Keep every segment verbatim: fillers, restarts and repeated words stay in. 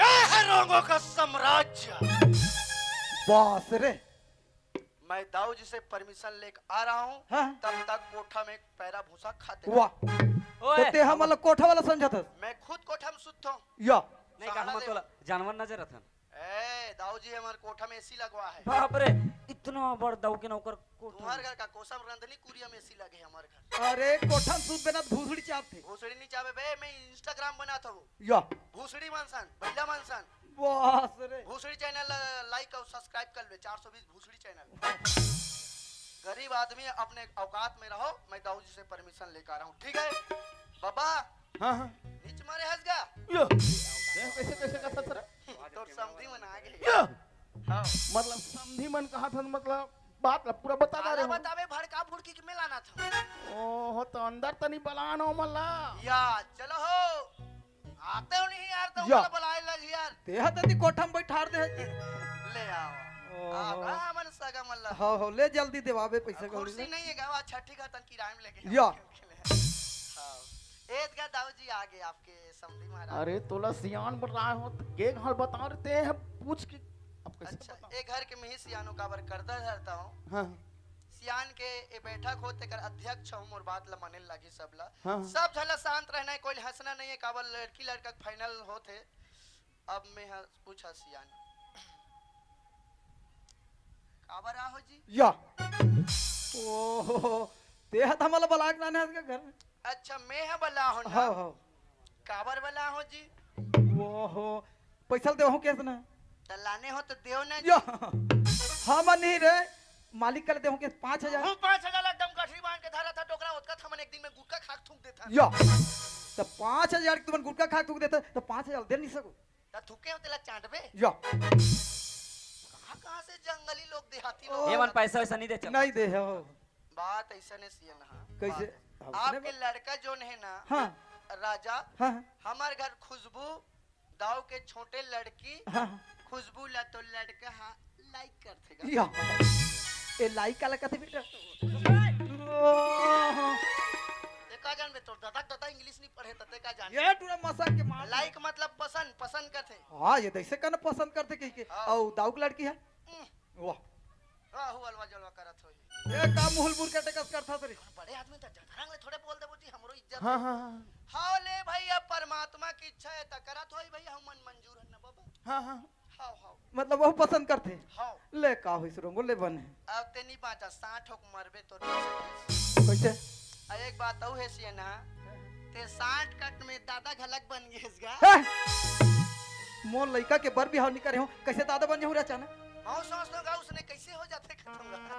यह है रोंगों का साम्राज्य। बास रे। मैं दाऊ जी से परमिशन लेके आ रहा हूँ। हाँ। तब तक कोठा में एक पैरा भूसा खाते रहो। वाह। ओए, तो ते हमला कोठा वाला समझत हस? मैं खुद कोठा में सुतता हूँ। या। नहीं, का सहारा हम दे। तोला जानवर नजर अथन। ए, दाऊ जी, हमार कोठा में एसी लगवा है। बाप रे, इतना बड़ दाऊ के नौकर कोठा तुम्हार में। घर का कोसम रंधनी कुरिया में एसी लगे है हमार घर। अरे, कोठा में सुतबे ना तो भूसड़ी चाबथे। भूसड़ी नहीं चाबे बे, मैं Instagram बनात हूँ। या। भूसड़ी मनसन, भैया मनसन। बास रे। भूसड़ी चैनल, अ, like और subscribe कर ले, चार सौ बीस भूसड़ी चैनल। गरीब आदमी अपने औकात में रहो, मैं दाऊ जी से परमिशन लेकर आ रहा हूँ, ठीक है? बाबा, हाँ, हाँ। नीच मारे हंस गा। यो। ये कैसे, कैसे करता सर? तोर समधी मन आ गए। यो। हाँ। मतलब समधी मन कहा था, मतलब बात ला पूरा बता काला रहे हो। बतावे भड़का भुड़की के मेला ना था। ओहो, तो अंदर तनी बलान हो मला। या, चलो हो। आते हो नहीं यार, तो या। मला बलाए लग यार। ते हा तती कोठा में बैठार दे। ले आओ। ओहो। आ, आ, मन सगा मल्ला। हो, हो, ले जल्दी देवाबे पैसा अब कौड़ी कुर्सी ले। नहीं है, गावा छठी का तन किराए में लेके या। आओ। हाँ। एद का दाऊ जी आ गए आपके समधी महाराज। अरे, तोला सियान बलाए हो, तो के घाल बता रहे ते हैं, पूछ के। अब कैसे अच्छा, बताऊं? ए घर के मैं ही सियानो काबर करदा धरता हूँ। हाँ। सियान के ए बैठक होत, एकर अध्यक्ष हूँ, मोर बात ला माने लागी सब ला। हाँ, हाँ। सब झन ला शांत रहना है, कोई हंसना नहीं है, काबर लड़की लड़का के final होत है। अब मैं ह-, पूछा सियान, काबर आहो जी? या। ओहो, ते हा त हमला बलाक नाने हस का घर में। अच्छा, मैं हा बला हो ना? हाँ, हाँ। काबर बला हो जी? ओहो, पैसा ल देहूं केस ना? त लाने हो त देव ना जी। या, हमन नहीं रे, मालिक कल देहूं केस पाँच हजार। वो पाँच हजार एकदम गठरी बांध के धरा था टोकरा, ओतका थमन एक दिन में गुटका खाक थूक देथा। या, त पाँच हजार के तुमन गुटका खाक थूक देथा, त पाँच हजार दे नहीं सको। त थूके हो तेला चांटबे। या। कहाँ, कहाँ से जंगली लोग, देहाती लोग ये मन आते? पैसा वैसा नहीं दे चल। नहीं दे हो। बात ऐसा नहीं सियन हा। कैसे? बात। हाँ, उसने आपके बात लड़का जोन है ना, हाँ। राजा, हाँ, हाँ। हमार घर खुशबू, दाऊ के छोटे लड़की, हाँ, हाँ। खुशबू ला तो लड़का हा like करथे गा। या। ए like काला कथे बेटा? ओह। ते का जानबे, तोर दादा, दादा English नहीं पढ़े, त ते का जान? ये टूरा मसक के मार। Like मतलब पसंद, पसंद करथे। हाँ, ये तैसे कहना पसंद करथे कहिके। हाँ। अउ दाऊ के लड़की है? हम्म। वाह। वाह, हुआ अलवा जलवा करत होई। ये का मुहुल बुर के टेकस करथा तरी? बड़े आदमी त जठरंग ले थोड़े बोल देबो जी, हमरो इज्जत हाँ, है। हाँ, हाँ। हाँ ले भाई, अब परमात्मा की इच्छा है त करत होई भाई, हम मन मंजूर है ना बाबा। हाँ, हाँ। हाव, हाव। मतलब वो पसंद करथे? हाव। ले का होइस रोंगो ले बने। अब ते नी बाँचा, साठ होक मरबे तोर पैसा। कैसे? आ एक बात अउ है सियन हा, ते साठ कट में दादा घलक बन गेस गा। हे! मोर लइका के बर बिहाव नी करे हो, कैसे दादा बन जाहूँ रे अचानक? महूँ सोचत हों गा, उसने कैसे हो जाथे खतम गा।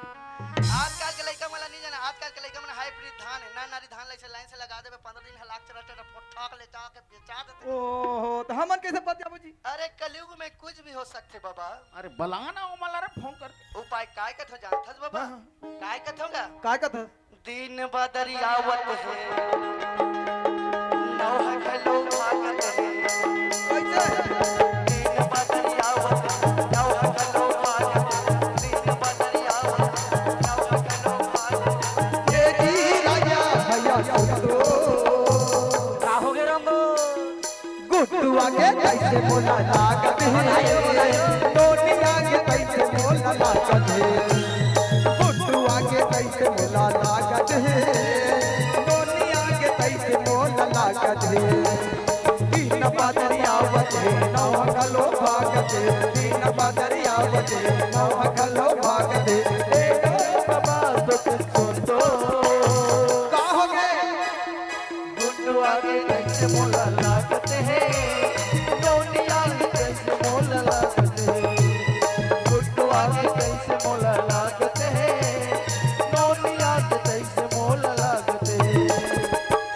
आजकल के लइका मन ला नी जाना, आजकल के लइका मन hybrid धान है, ना नारी धान ला ऐसे line से लगा देबे, पंद्रह दिन हलाक चला चला फोट ठाक ले जाके बेचा देथे। ओहो, त हमन कैसे बच जाबो जी? अरे कलयुग में कुछ भी हो सकथे बाबा। अरे बलाना ओ मला रे फोन करके। उपाय काय कथो जानथस बाबा? हाँ, हाँ। काय कथो गा? काय कथस? दिन बदरियावत हे, नौहा घलो भागत हे। कैसे? दिन बदरियावत हे, नौहा घलो भागत हे। दिन बदरियावत हे, नौहा घलो भागत हे। ए जी राजा भैया सुन तो। का हो गे रंगो? गुड्डुआ के कैसे मोला लागत हे, टोनिया के कैसे मोला लागत हे, गुड्डुआ के कैसे मोला लागत हे, टोनिया के कैसे मोला लागत हे। दिन बदरियावत हे, नौहा घलो भागत हे, दिन बदरियावत हे, नौहा घलो भागत हे। ए बाबा सुख सुन तो। का हो गे? गुड्डुआ के कैसे मोला लागत हे, टोनिया के कैसे मोला लागत हे, गुड्डुआ के कैसे मोला लागत हे, टोनिया के कैसे मोला लागत हे,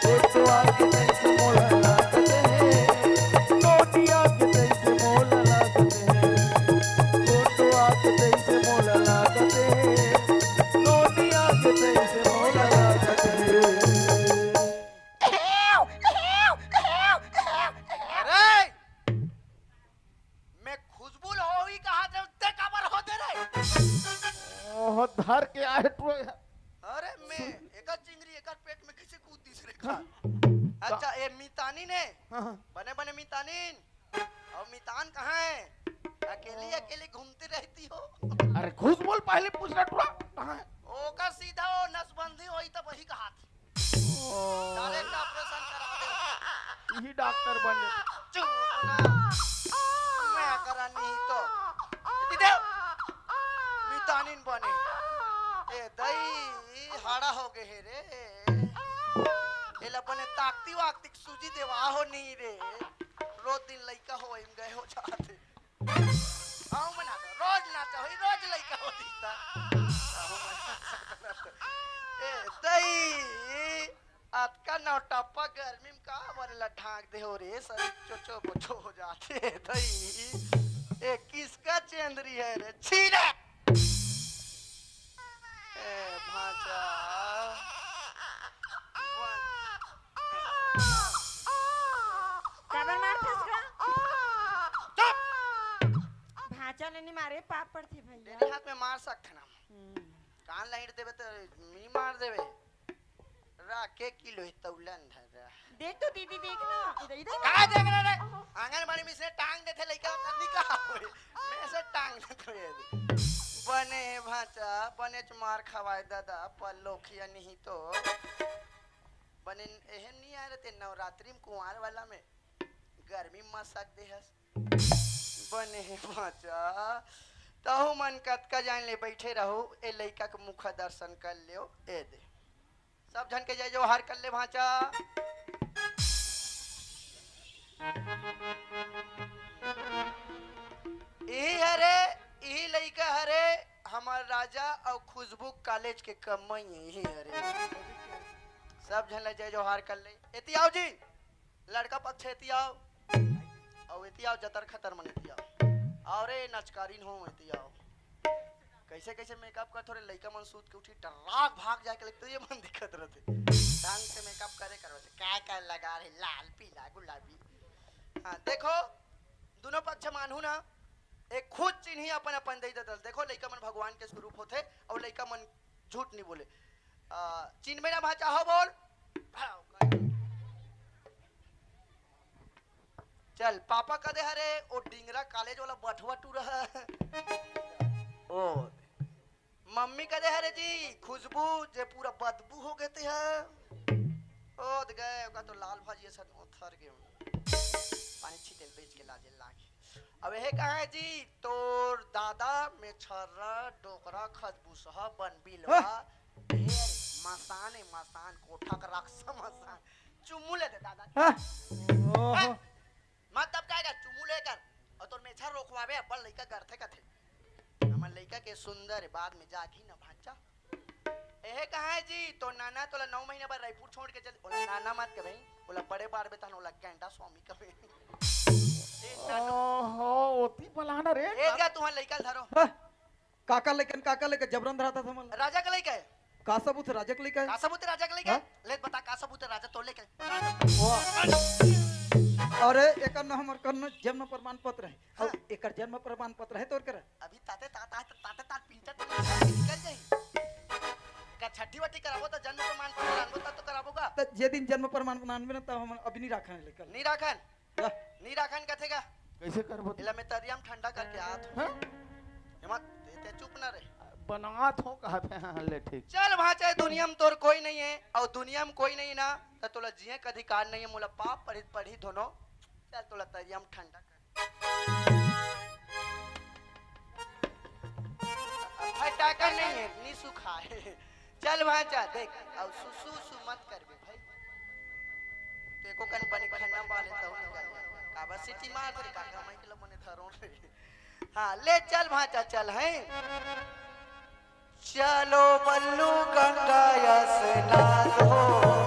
गुड्डुआ के कैसे मोला लागत हे, टोनिया के कैसे मोला लागत हे, गुड्डुआ के कैसे मोला बहुत धर के आए टुरा। अरे मैं, एकर चिंगरी, एकर पेट में कैसे कूद दिस रे का? अच्छा, ए मितानिन हे। हाँ, हाँ। बने बने मितानिन। अउ मितान कहाँ हे? अकेली, हाँ। अकेली घूमती रहती हो। अरे खुश बोल, पहले पूछ रहा टुरा, कहाँ हे? ओकर सीधा ओ नसबंदी होई तब वही कहा थी। ओ। डायरेक्ट ऑपरेशन करा दे। यही डॉक्टर बन जाते। चुप ना। मैं करा नहीं तो। दीदी देव। मितानिन बने। ए दई, हाड़ा हो गए हे रे। एला बने ताकती वाकती सूजी देवा हो नहीं रे। रोज दिन लइका हो इम गए हो जाते। आओ मना दो, रोज नाचा होई, रोज लइका हो दिखता। आओ मना दो। ए दई, अतका नौटप्पा गर्मी में का बने ला ढांक दे हो रे, सर चोचो बोचो हो जाते दई। ए किसका चेंदरी है रे, छी रे। ए भांचा। काबर मारथस गा? चुप! भांचा ले नी मारे, पाप पड़थे भैया। तेरे हाथ में मार सकथे ना। हम्म। कान लाइट देवे तो मी मार देवे। राखे किलो ही तौलन धर रहा। देख तो दीदी, देख ना, इधर, इधर। का देख रहा रे? आंगनबाड़ी में से टांग देथे लइका, कतनी का होए? मैं से टांग देथे ये। बने भांचा, बनेच मार खवाए दादा, पर लोखिया नहीं तो। बने एहन नहीं आए रहते नवरात्रि में कुंवार वाला में। गर्मी में मसक दे हस। बने भांचा, तहु मन कतका जान ले बैठे रहो, ए लइका के मुख दर्शन कर लेओ, ए दे। सब झन के जय जोहार कर ले भांचा। इही हरे, इही लइका हरे, हमर राजा अउ खुशबू कॉलेज के कमई, इही हरे। सब झन ले जय जोहार कर ले। एती आओ जी, लड़का पक्ष एती आओ, अउ एती आओ, जतर खतर मन एती आओ, अउ रे नचकारिन हो एती आओ। कैसे कैसे मेकअप करथो रे, लइका मन सूत के उठी, टर्राक भाग जाए के लगथे, ये मन दिक्कत रहथे। ढंग से मेकअप करे करवाथे, काय काय लगा रहे, लाल पीला गुलाबी। हाँ देखो, दोनों पक्ष मानहू ना, एक खुद चिन्ही अपन अपन दई ददल। देखो लइका मन भगवान के स्वरूप होथे, अउ लइका मन झूठ नहीं बोले। आ, चिन्हबे ना भांचा हो बोल। चल, पापा कदे हरे, ओ डिंगरा कॉलेज वाला बठवा टूरा। ओ, मम्मी कदे हरे जी, खुशबू जे पूरा बदबू हो गए ते है। ओ, दे गए, ओका तो लाल भाजी असन, ओ, थर गए। पानी छीटे बेच के लाजे लागे। अब यह कहा है जी, तोर दादा में छर्रा, डोकरा, खदबूसहा, बनबिलवा, हाँ। ढेर मसान है, मसान, कोठा का राक्षा मसान। चुम्मू ले दे दादा। हाँ। ओहो। हाँ। मत दबकाएगा, चुम्मू लेकर। और तोर मेछा रोकवावे, अब्बल लइका गरथे कथे। हमर लइका के सुंदर है, बाद में जागी न भांचा। एहे कहाँ है जी? तो नाना तोला नौ महीना बाद रायपुर छोड़ के चल, ओला नाना मत कहे भाई, ओला बड़े बार बेतन, ओला गैंडा स्वामी कहे। ए नाटो। ओहो, ओती पलाना रे। ए गा तुहां लइका ल धरो। हाँ। काका लइकन, काका लइकन जबरन धराता था मन। राजा का लइका है। का सबूत है राजा के लइका है? का सबूत है राजा के लइका है? हाँ? ले बता, का सबूत है राजा तोर लइका है? वाह। अरे, एकर न हमर कर न जन्म प्रमाण पत्र है। हाँ। अउ एकर जन्म प्रमाण पत्र है तोर करा? अभी ताते तात, ताते तात, तात पिंचर निकल जाई। का छठी वठी कराबो त जन्म प्रमाण पत्र लानबो त तो कराबो का? त जे दिन जन्म प्रमाण बनानबे न, तब हम अभी नहीं राखन लइका। नहीं राखन? वाह। नी राखन कथे का? कैसे करबो? एला मैं तरिया म ठंडा करके आत हूँ। हाँ? एमा ते, ते चुप ना रहे। बनात हो कहत है, हाँ, ले ठीक। चल भांचा, दुनिया में तोर कोई नहीं है, और दुनिया में कोई नहीं ना, तो तोला जिए का अधिकार नहीं है, मोला पाप पढ़ी, पढ़ी दोनों। चल तोला तरिया म ठंडा कर। फटाका नहीं है, नी सुखा है। चल भांचा, देख, अब सुसु, सुसु मत करबे भाई। ते को कन बने खन्ना बाले तहु न कर। काबर सीटी मार दे, काका माई के लो मने धरो रे। हाँ, ले चल भांचा, चल, हैं। चलो बल्लू गंगा स्नान हो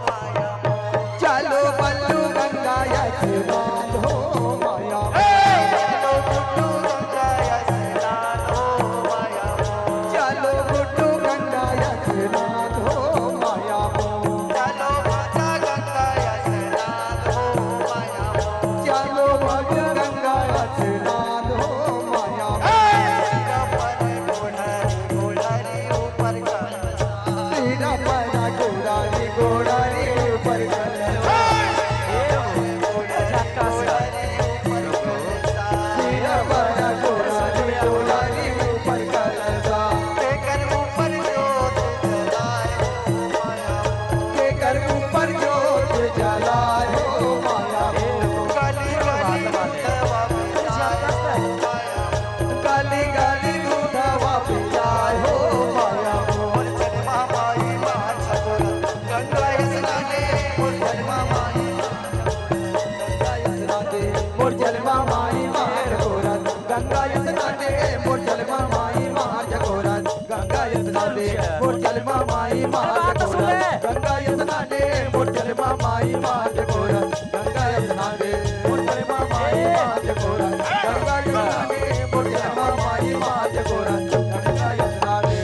माया मोर। चलो बल्लू गंगा स्नान हो माया मोर। ए, चलो गुड्डू गंगा स्नान हो माया मोर। चलो गुड्डू गंगा स्नान हो माया मोर। चलो माता गंगा स्नान हो माया मोर। चलो माता गंगा स्नान हो माया मोर। ए, अपन बुढ़ारी बुढ़ारी हो मोर चलमा माई मार बात तो सुन ले। गंगा यमुना ने मोर चलमा माई मार गोरा। गंगा यमुना ने मोर चलमा माई मार गोरा। गंगा यमुना ने मोर चलमा माई मार गोरा। गंगा यमुना ने।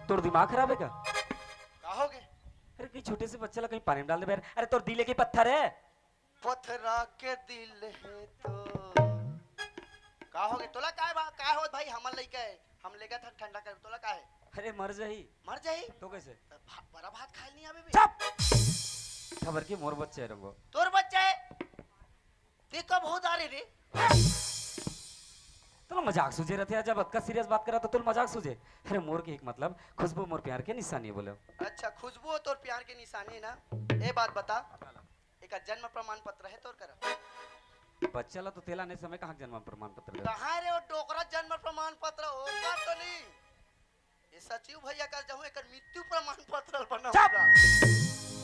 तोर दिमाग खराब है का? का हो गे? अरे, कहीं छोटे से बच्चा ला कहीं पानी में डाल दे यार। अरे, तोर दिल है कि पत्थर है? पथरा के दिल है तो। का हो गे? तोला काय बा-, काय होत भाई? हमन लइका है, हम लेगा था ठंडा कर, तोला का है? अरे, मर जाही। मर जाही? तो कैसे? त भा-, बड़ा भात खाए नहीं आवे बे। चुप! खबर की मोर बच्चा है रंगो। तोर बच्चा है? ते कब हो दारे रे? तोला मजाक सूझे रहते यार, जब अतका सीरियस बात करा तो तोला मजाक सूझे। अरे, मोर के एक मतलब, खुशबू मोर प्यार के निशानी है बोले। अच्छा, खुशबू तोर प्यार के निशानी है ना? ए बात बता, एकर जन्म प्रमाण पत्र है तोर करा? बच्चा ला तो तेला नहीं समय कहाँ जन्म प्रमाण पत्र दे? कहाँ रे वो डोकरा जन्म प्रमाण पत्र होगा तो नहीं? ये सचिव भैया कर जाऊँ एकर मृत्यु प्रमाण पत्र बनाऊंगा।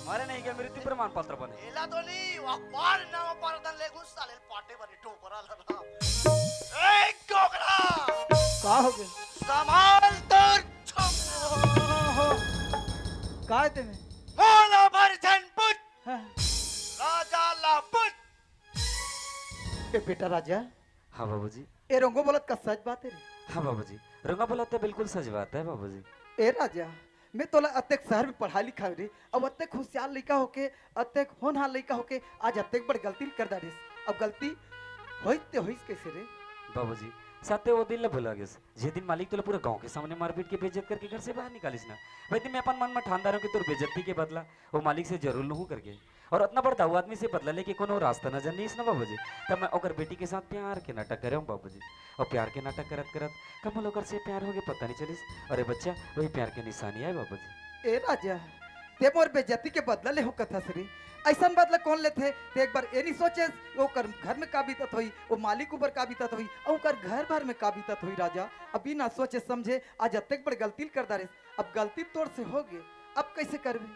मरे नहीं के मृत्यु प्रमाण पत्र बने। एला तो नहीं, वो अखबार ना पर दन ले घुस साले पाटे बने डोकरा लगा। ए डोकरा! का हो गे? संभाल तोर छम- ओहो, का है तेमे? मोला भर झन पुत। हाँ। राजा ला पुत। ए बेटा राजा। हाँ बाबूजी। ए रंगो बोलत का सच बात है रे? हाँ बाबूजी, रंगा बोलत तो बिल्कुल सच बात है बाबूजी। ए राजा, मैं तोला अतेक शहर में पढ़ाई लिखाई रे, अब अतेक होशियार लइका होके, अतेक होनहार लइका होके, आज अतेक बड़ गलती कर डारिस। अब गलती होइस ते होइस कैसे रे? बाबूजी, साथे वो दिन ला भुला गेस, जे दिन मालिक तोला पूरा गांव के सामने मारपीट के बेइज्जत करके घर से बाहर निकालिस ना, वही दिन मैं अपन मन में ठान डारे हूँ कि तोर बेइज्जती के बदला वो मालिक से जरूर लूहूँ करके। और अतना बड़ दाऊ आदमी से बदला लेके कोनो रास्ता नजर नहीं इस ना बाबूजी। तब मैं ओकर बेटी के साथ प्यार के नाटक करे हूँ बाबूजी। और प्यार के नाटक करत करत कमल ओकर से प्यार हो गए पता नहीं चलिस। अरे बच्चा, वही प्यार के निशानी है बाबूजी। ए राजा, ते मोर बेइज्जती के बदला ले हो कथस रे। ऐसन बदला कौन लेथे? ते एक बार ए नहीं सोचे, ओकर घर में का बीतत होई, वो मालिक ऊपर का बीतत होई, और ओकर घर भर में का बीतत होई राजा। अभी ना सोचे समझे, आज अतेक बड़ गलती कर डारिस। अब गलती तोर से हो गए, अब कैसे करबे?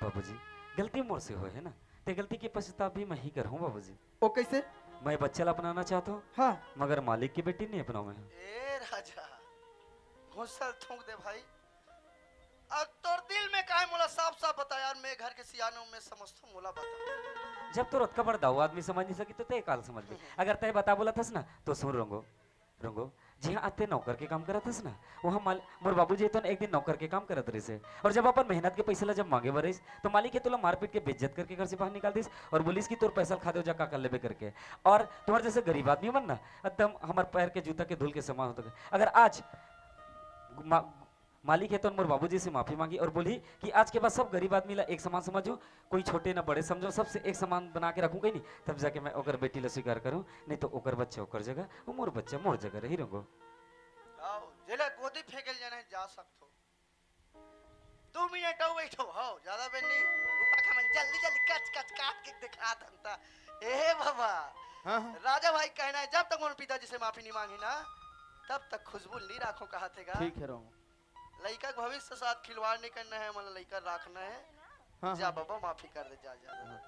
बाबूजी, गलती मोर से होए है ना, ते गलती के पछतावा भी मैं ही करहूँ बाबूजी। ओ कैसे? मैं बच्चा ला अपनाना चाहता हूँ, हाँ। मगर मालिक के बेटी नहीं अपनाऊँ मैं। ए राजा, घुसल थूक दे भाई। अब तोर दिल में का है मोला साफ साफ बता यार, मैं घर के सियान हूँ, मैं समझता हूँ, मोला बता। जब तोर अतका बड़ दाऊ आदमी समझ नहीं सकी तो ते काल समझ ले। अगर ते बता बोला थस ना तो सुन रंगो, रंगो, जिहाँ आते नौकर के काम करत हस ना, वहाँ माल-, मोर बाबूजी तो एक दिन नौकर के काम करत रहिस हे। और जब अपन मेहनत के पैसा ला जब मांगे बर रहिस, तो मालिक हे तोला मारपीट के बेइज्जत करके घर से बाहर निकाल दिस और बोलिस कि तोर पैसा ला खाते हो जा का कर लेबे करके। और तुम्हारे जैसे गरीब आदमी मन ना, एकदम हमार पैर के जूता के धूल के समान होता है। अगर आज मा-, मालिक हे तो मोर बाबूजी से माफी मांगी और बोली कि आज के बाद सब गरीब आदमी ला एक समान समझो, कोई छोटे ना बड़े समझो, सबसे एक समान बना के रखूं कहीं नहीं, तब जाके मैं ओकर बेटी ला स्वीकार करूं, नहीं तो ओकर बच्चा ओकर जगह, वो मोर बच्चा मोर जगह रही रंगो। आओ, जेला गोदी फेंके ले जाना है, जा सकथो। दो मिनट अउ बैठो, हो, ज्यादा बेर नहीं। ऊपर का मन जल्दी जल्दी कच कच काट के दिखा दंता। ए बाबा, हाँ, हाँ। राजा भाई कहना है, जब तक मोर पिताजी से माफी नहीं मांगी ना, तब तक खुशबू नहीं राखो, कहा थे गा। ठीक है, रंगो। लइका के भविष्य के साथ खिलवाड़ नहीं करना है, मतलब लइका रखना है। हाँ, जा हाँ। बाबा, माफी कर दे, जा, जा, जा। हाँ।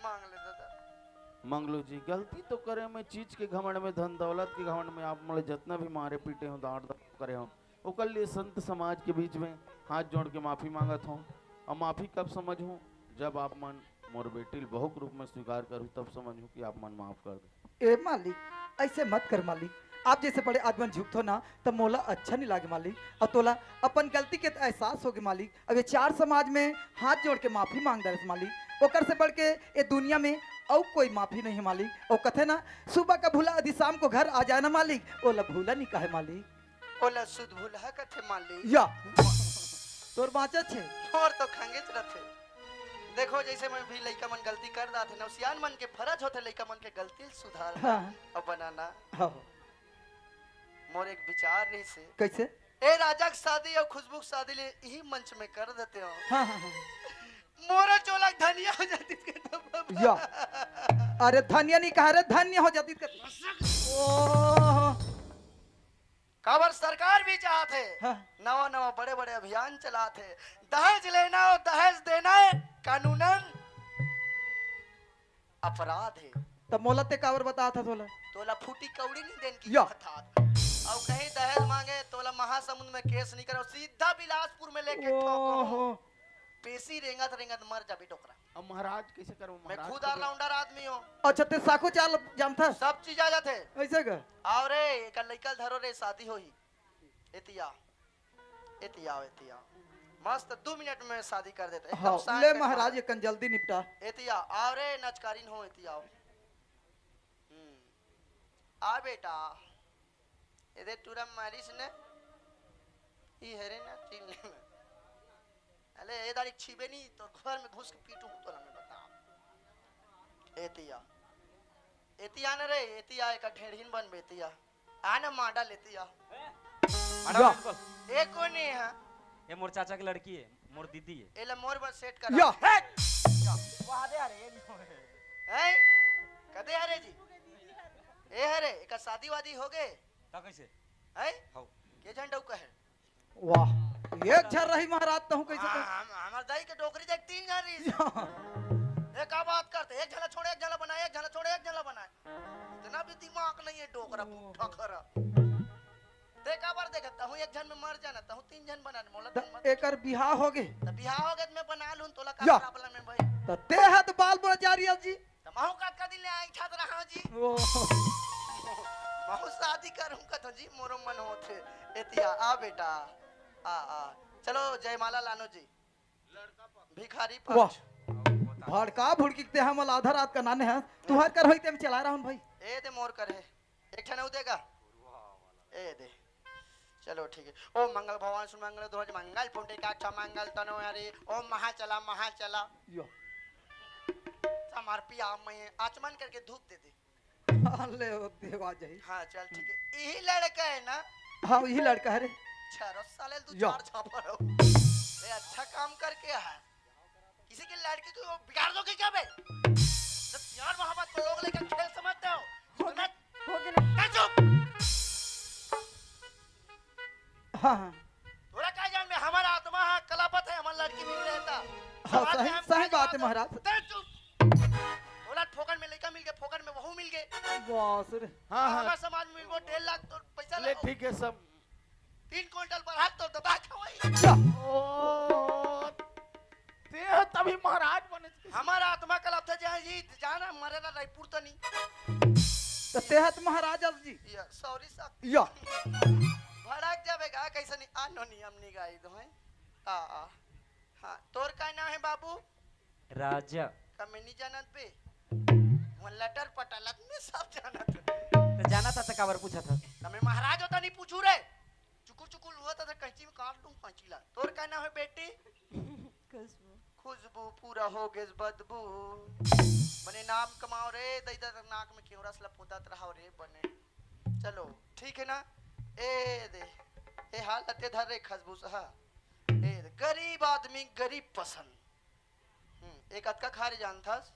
मांग ले दादा। मांग लो जी, गलती तो करे मैं चीज के घमंड में, धन दौलत के घमंड में, आप मोला जितना भी मारे पीटे हो, डांट दबाव करे हो, ओकर लिए संत समाज के बीच में हाथ जोड़ के माफी मांगत हूँ। और माफी कब समझ हूँ, जब आप मन मोर बेटी ल बहू के रूप में स्वीकार करू, तब समझ हूँ कि आप मन माफ कर दे। ए मालिक, ऐसे मत कर मालिक। आप जैसे बड़े आदमी मन झुकथो ना, तब मोला अच्छा नहीं लागे मालिक। और तोला अपन गलती के तो एहसास होगे मालिक। अब ये चार समाज में हाथ जोड़ के माफी मांग दरस मालिक। ओकर से बढ़ के ये दुनिया में अउ कोई माफी नहीं है मालिक। वो कथे ना, सुबह का भूला आदि शाम को घर आ जाए ना मालिक, ओला भूला नहीं कहे मालिक। ओला सुध भूलहा कथे मालिक। या। तोर बाँचत छे। मोर तो खंगेच रथे। देखो, जैसे मैं भी लइका मन गलती कर दाथे ना, सियान मन के फरज होथे लइका मन के गलती ल सुधारना हाँ। अउ बनाना। हाँ। मोर एक विचार रहिसे। कैसे? ए राजा के शादी अउ खुशबू के शादी ले इही मंच में कर देते हो। हाँ, हाँ, हाँ। मोरा चोला के धनिया हो जाती के तब। या। अरे धनिया नहीं कहा रे, धन्य हो जाती के। ओह। काबर सरकार भी चाहत हे, हाँ। नवा नवा बड़े बड़े अभियान चलात हे, दहेज लेना और दहेज देना कानूनन अपराध हे। तब मोला ते काबर बतात हस तोला? तोला फूटी कौड़ी नहीं देन की या। बतात। अउ कहीं दहेज मांगे तोला महासमुंद में केस नहीं करो, सीधा बिलासपुर में लेके ठोको। ओहो। पेशी रेंगत रेंगत मर जाबे डोकरा। अब महाराज कैसे करो? मैं महाराज खुद को ऑलराउंडर आदमी हूँ। अच्छा, ते साखू चाल जानता? सब चीज आ जाते। ऐसे का? आओ रे, एक लइका धरो रे, शादी होही। एतिया, एतिया, एतिया। मस्त दो मिनट में शादी कर देते, एकदम हाँ, शांत ले बैठा महाराज, है। एकन जल्दी निपटा। एतिया, आओ रे, नचकारिन हो, एतिया आओ। हम्म। आ बेटा, एदे टूरा मारिस ने, ई हरे ना तीन में। अले ए दारी छीबे नी, तो घर में घुस के पीटू तोला मैं बता। एतिया, एतिया न रे, एतिया एक ढेढ़िन बन बेतिया। आ ना माडा लेतिया। माडा या। बिल्कुल। ए कोने है? ये मोर चाचा की लड़की है, मोर दीदी है। एला मोर बर सेट करा। या। हे! वाह दे अरे, ये नहीं है। हैं? कदे हरे जी? ए हरे, एकर शादी वादी हो गए? ता कैसे? हैं? हौ। के झन डौका है? वाह, एक झन रही महाराज, तहूँ कैसे हाँ, कह- हम, हमर दाई के डोकरी देख तीन झन रही। या। ए, का बात करते? एक झन ला छोड़े, एक झन ला बनाए, एक झन ला छोड़े, एक झन ला बनाए। इतना भी दिमाग नहीं है डोकरा, ओ। पुट्ठा खरा। ते काबर देखत, तहूँ एक झन में मर जाना, तहूँ तीन झन बना, मोला त तीन मत। एकर बिहाव हो गे। त बिहाव हो गे त मैं बना लूँ, तोला का या। प्रॉब्लम है भाई? त ते ह त बाल बोला जा रही है जी। त महू कतका दिन ले आई ठात रहा जी। ओ। महू शादी करूँ कथो जी, मोरो मन होथे। एतिया, आ बेटा, आ, आ। चलो, जयमाला लानो जी। भिखारी वाह। पक्ष। भड़का भुड़की के ते हमन आधा रात का नाने हस। तुहर कर होई ते हम चला रहन भाई। ए दे मोर कर है। एक ठन अउ देगा। ए दे। चलो ठीक है। ओ मंगल भगवान सुन मंगल ध्वज मंगल पुंडरीकाक्ष मंगल तनो हरे। ओम महाचला महाचला। यो। समर्पिया मैं आचमन करके धूप दे दे। ले ओ देवा जाई। हाँ, चल, ठीक है। यही लड़का है ना? हाँ, यही लड़का है रे। अच्छा, रस साले तू यो। चार छापा रहो। ए, अच्छा काम करके है। किसी की लड़की को बिगाड़ दोगे क्या बे? जब प्यार मोहब्बत को लोग लेकर खेल समझते हो, तो मैं हो गया ना? ए, चुप! हाँ, हाँ। तोला का जान में हमारा आत्मा हा कलापत है, हमार लड़की मिल रहता। हाँ, समाज सही, में हम सही बात है, महाराज। ते चुप। तोला फोकट में लइका मिल गए, फोकट में बहू मिल गए। बस रे। हाँ, हाँ। हमार समाज में मिल गो डेढ़ लाख तो पैसा ले, ले। ठीक है सब। तीन क्विंटल पर हाथ तो दबा खवाई। या। ओ, ते ह तभी महाराज बने। हमारा आत्मा कलापत है, जहाँ जी जाना मरे ना रायपुर तनी। तो ते ह त महाराज अस जी। या, सॉरी साहब। या। भड़क जाबे गा, कैसे नहीं, आ नो नियम नहीं गाई दो हैं। आ, आ। हाँ, तोर का नाम है बाबू? राजा। का मैं नहीं जानत बे? वो लटर पटलत में सब जानत। तो जाना था तो काबर पूछा था? तो मैं महाराज होता नहीं पूछू रे। चुकुर चुकुर हुआ था तो कैंची में काट लूं कैंची ला। तोर का नाम है बेटी? खुशबू। खुशबू पूरा हो गेस बदबू। बने नाम कमाओ रे, दई दई नाक में केवड़ा से लपोतात रहो रे बने। चलो, ठीक है ना? ए दे, ए हाल लते धर रे खसबूस हा। ए दे, गरीब आदमी गरीब पसंद। हम्म, एक अतका खा रे जानथस?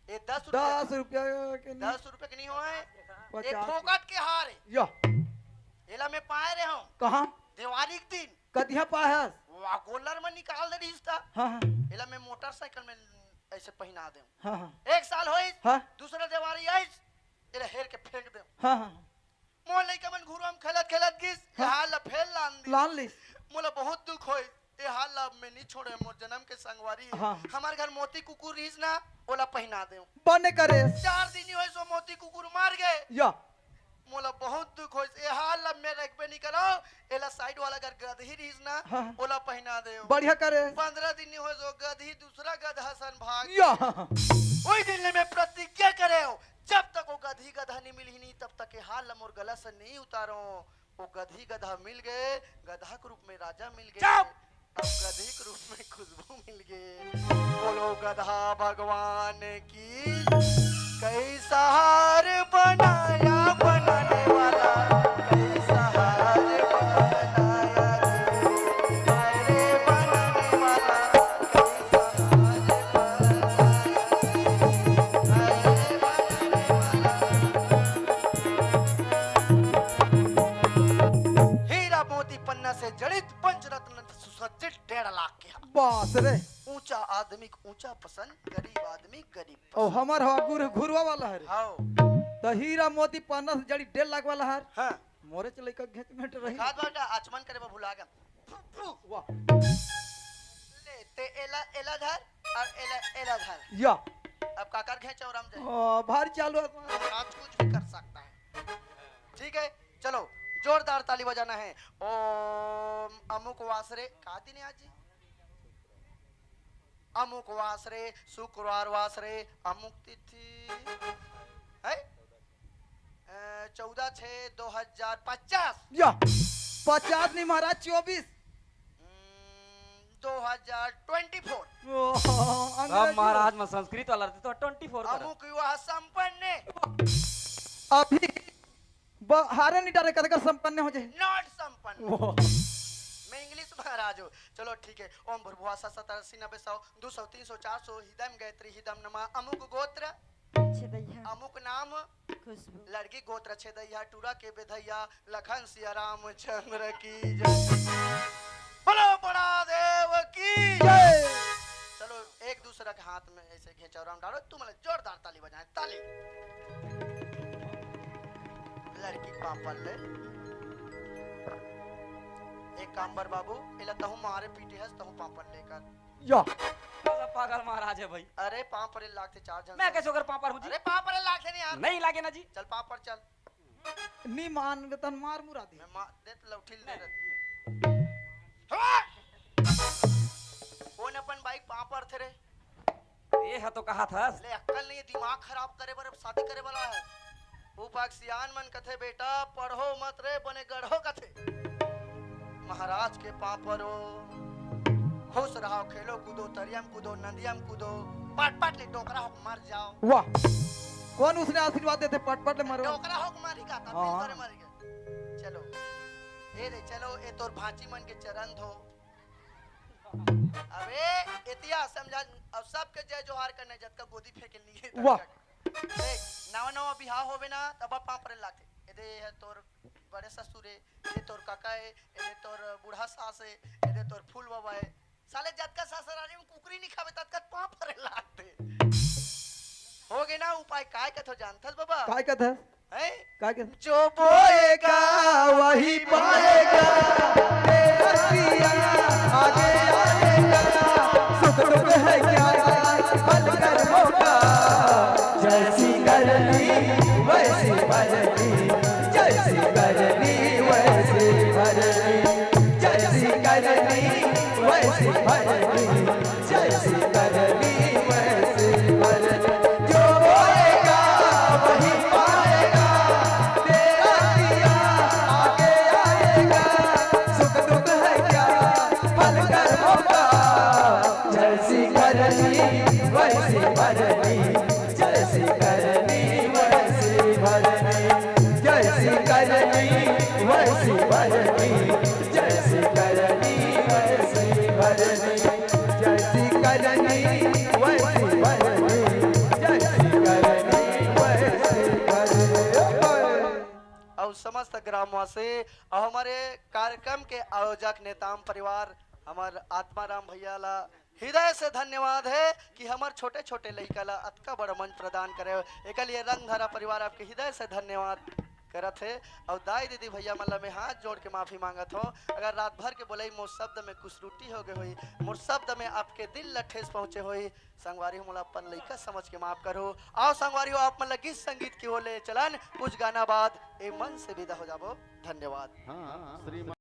ए दस रुपया दस रुपया के नहीं। दस रुपया के नहीं होए। ए पचास। फोकट के हार है। या। एला मैं पाए रहे हूँ। कहाँ? देवारी के दिन। कतिहा पाए हस? वाह, गोल्लर में निकाल दे रही था। हाँ, हाँ। एला मैं मोटरसाइकिल में ऐसे पहना दे। हाँ, हाँ। एक साल होइस, हाँ। दूसरा देवारी आइस, एला हेर के फेंक दे। हाँ, हाँ। मोर लइका मन घुरुआ म खेलत खेलत गिस, हाँ। ए हाल ला फेर लान दिस। लान लिस। मोला बहुत दुख होइस, ए हाल ला अब मैं नी छोड़े, मोर जनम के संगवारी हे। हाँ। हमार घर मोती कुकुर रहिस ना, ओला पहिना देव। बने करे। चार दिन ही होइस, वो मोती कुकुर मर गे। या। मोला बहुत दुख होइस, ए हाल ला मैं रखबे नी करो, एला साइड वाला घर गदही रहिस ना, हाँ। ओला पहिना देव। बढ़िया करे। पंद्रह दिन ही होइस, वो गदही दूसरा गदहा सन भाग या। गे। ओही दिन ले मैं प्रतिज्ञा करे हूँ, जब तक वो गदही गदहा नहीं मिलही नहीं, तब तक ये हाल ला मोर गला से नहीं उतारो। वो गदही गदहा मिल गए, गदहा के रूप में राजा मिल गए। चुप! अब गदही के रूप में खुशबू मिल गए। बोलो गदहा भगवान की। कैसा हार बनाया बनाने वाला, कैसा हार बनाया रे, हाय रे बनाने वाला। हीरा मोती पन्ना से जड़ित पंचरत्न सुसज्जित डेढ़ लाख के हा। बास रे। ऊंचा आदमी के ऊंचा पसंद, गरीब आदमी गरीब ओ, पसंद। हमर हवा गुर-, घुरवा वाला हरे। हाओ। त हीरा मोती पन्ना से जड़ित डेढ़ लाख वाला हर। हाँ। मोरे च लइका घेंच में रही। खात बाटा, आचमन करे बर भुला गया। फू, फू। वाह। ले, ते एला, एला धर, और एला, एला धर। या। अब काकर घेंच और हम जाए। ओ, भारी चालू है। आज कुछ भी कर सकता है। ठीक है, चलो, जोरदार ताली बजाना है। ओम अमुक वासरे, का दिन है आज जी? अमुक वासरे, शुक्रवार वासरे, अमुक तिथि है, अ, चौदह छः दो हजार पचास। या। पचास नहीं महाराज, चौबीस। हम्म, दो हजार ट्वेंटी फोर। ओ, अब अंग्रेजी। महाराज में संस्कृत वाला रहते तो ट्वेंटी फोर कर। अमुक विवाह संपन्न। अभी ब-, हारे नहीं डारे, कतकर संपन्न हो जाए। नॉट संपन्न। ओ, मैं इंग्लिश महाराज हूँ। चलो ठीक है। ओम भूर्भुवः सः सतरसी नबे सौ दो सौ तीन सौ चार सौ हिदम गायत्री हिदम नमा अमुक गोत्र छेदैया अमुक नाम खुशबू लड़की गोत्र छेदैया टूरा के बेधैया लखन सिया रामचंद्र की जय। बोलो बड़ा देव की जय। चलो एक दूसरा के हाथ में ऐसे घेंचौराम डालो, तुम लोग जोरदार ताली बजाएं, ताली। लड़की पापड़ ले। एक काम बर बाबू, एला तहु मारे पीटे हस, तहु पापड़ लेकर। या। पागल, पागल महाराज है भाई। अरे पापड़ लागथे चार झन मैं से। कैसे ओकर पापड़ भुजी? अरे पापड़ लागथे नहीं यार। नहीं लागे ना जी। चल पापड़ चल। नी मान तन मार मुरा दे। मैं मार दे तो लौठी ले दे। कौन अपन बाइक पापड़ थे रे? ये है तो कहा था। ले अक्कल नहीं, दिमाग खराब करे बर अब शादी करे वाला है। वो पाक सियान मन कथे, "बेटा पढ़ो मत रे, बने गढ़ो," कथे। महाराज के पापरो, खुश रहो, खेलो कूदो, तरियम कूदो, नदियम कूदो, पट पट ले डोकरा हो मर जाओ। वाह। कौन उसने आशीर्वाद देते, पट पट ले मरो। डोकरा हो मरी का था, हाँ। करे मरी के। चलो, ए रे चलो, ए तोर भांची मन के चरण धो। अबे एतिया समझा, अब सबके जय जोहार करने जतका गोदी फेंके लिए। वाह। देख, नवा नवा बिहाव होवे ना, तब पाँव परे लागथे। एदे है तोर बड़े ससुर है, एदे तोर काका है, एदे तोर बूढ़ा सास है, एदे तोर फूल बाबा है। साले जतका ससुरारी में कुकरी नहीं खावे, ततका पाँव परे लागथे। हो गे ना उपाय, काय कथो जानथस बाबा? काय कथस? हैं? काय कथस? जो बोएगा वही पाएगा। आगे आएगा, सुख दुख है क्या, फल कर्मों का। जैसी करनी वैसी भरनी, जैसी करनी वैसी भरनी, जैसी करनी वैसी भरनी। जैसी करनी वैसी भरनी, जो बोएगा वही पाएगा, तेरा किया आगे आएगा, सुख दुख है क्या फल कर्मों का। जैसी करनी वैसी भरनी, जैसी करनी वैसी भरनी, जैसी करनी वैसी भरनी, जैसी करनी वैसी भरनी। जैसी करनी वैसी भरनी, जैसी करनी वैसी भरनी। और समस्त ग्रामवासी और हमारे कार्यक्रम के आयोजक नेताम परिवार, हमार आत्माराम भैया ला हृदय से धन्यवाद है कि हमार छोटे छोटे लइका ला अतका बड़ा मंच प्रदान करे हो। एकर लिए रंगधारा परिवार आपके हृदय से धन्यवाद करत हे। और दाई दीदी भैया मन ला मैं हाथ जोड़ के माफी मांगत हो, अगर रात भर के बोलई मोर शब्द में कुछ त्रुटि हो गए होई, मोर शब्द में आपके दिल ला ठेस पहुंचे होई, संगवारी हो मोला अपन लइका समझ के माफ करो। आओ संगवारी हो, आप मन ला गीत संगीत की ओर ले चलन, कुछ गाना बाद ए मंच से विदा हो जाबो। धन्यवाद। हाँ, श्रीमान।